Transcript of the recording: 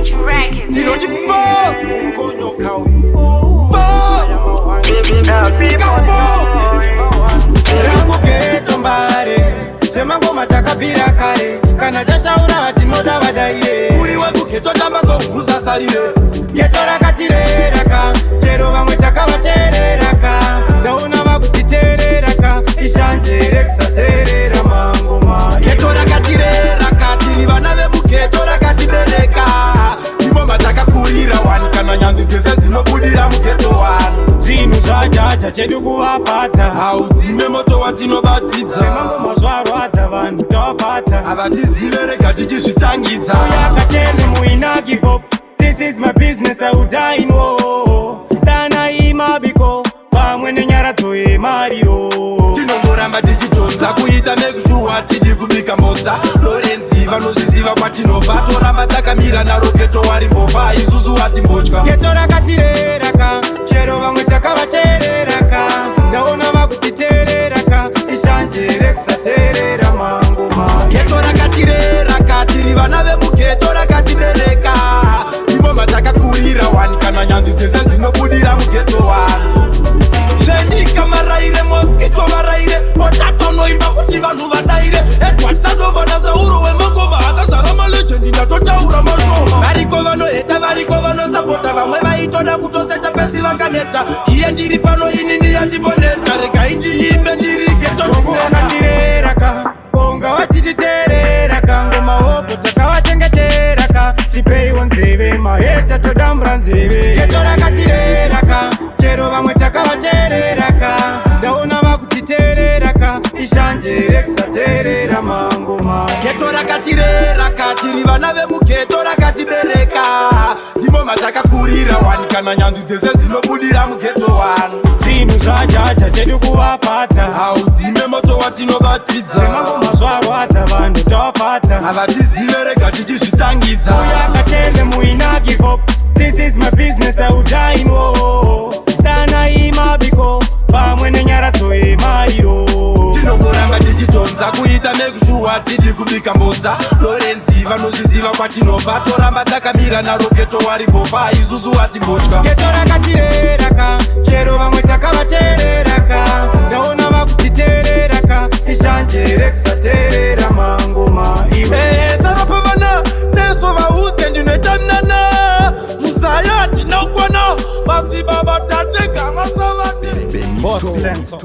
GH Records. Ndinoti bo bo Rangu ghetto Mbare, zvemangoma takabvira kare. Kana tashaura tinoda vadaire. Uri wekughetto, tamba somusasarire. Ghetto rakatireraka, chero vamwe takavachereraka. Ndaona vakutitereraka, ishanje rekusateerera mangoma. Ghetto rakatireraka, tiri vana vemughetto, rakatibereka, ndipo matakakurira wani. Kana nyanzvi dzese dzinobudira mughetto wani. Zvinhu zvajaja, chedu kuvafadza. Haudzime moto watinobatidza. Zvemangoma zvarwadza vanhu, tavafadza. Havatizive, rega tichizvitangidza. Uyakatele muina give up. This is my business, I will die in war. Dana imabiko pamwe nenyaradzo yemariro. Tinongoramba tichidhonza kuita make sure tidi kubika modza. Lorenzi vanozviziva kwatinobva, toramba takamira naro ghetto warimbova, isusu hatimbotya. Ghetto rakatireraka, chero vamwe takavachereraka. Ndaona vakutitereraka, ishanje rekusateerera mangoma. Ghetto rakatireraka, tiri vana vemughetto, rakatibereka, ndipo matakakurira wani. Kana nyanzvi dzese dzinobudira mughetto wani. Zvenyika maraire, mosquito varaire, potatonoimba kuti vanhu vadaire. Edward Sadomba naSauro wemangoma akazara malegend, ndatotaura mashoma. Variko vanoheta, variko vanosapota, vamwe vaitoda kutoseta pesi vakaneta. Iye ndiri pano, inini yatimboneta, regai ndiimbe ndiri ghetto. Bongo vakatireraka, konga vachititereraka. Ngoma hopo takavachengeteraka, tipeiwo nzeve maheta, todambura nzeve. Ghetto rakatireraka, chero vamwe takavachereraka. Ndaona vakutitereraka, ishanje rekusateerera mangoma. Ghetto rakatireraka, tiri vana vemughetto, rakatibereka, ndimo matakakurira wani. Kana nyanzvi dzese dzinobudira mughetto wani. Zvinhu zvajaja, chedu kuvafadza. Haudzime moto watinobatidza. Zvemangoma zvarwadza vanhu, tavafadza. Havatizive, rega tichizvitangidza. Uyakatele muina give up. This is my business, I will die in war. Dana imabiko pamwe nenyaradzo yemariro. Tinongoramba tichidhonza kuita make sure tidi kubika mbodza. Lorenzi vanozviziva kwatinobva, toramba takamira naro ghetto warimbova, isusu hatimbotya. Ghetto rakatireraka, chero vamwe takavachereraka. Ndaona vakutitereraka, ishanje rekusateerera mangoma iwe. Sarapa vana neso, vaudze ndinoita nana muzaya, hatina kukwana madzibaba tatenga vasavati. Boss Lenso.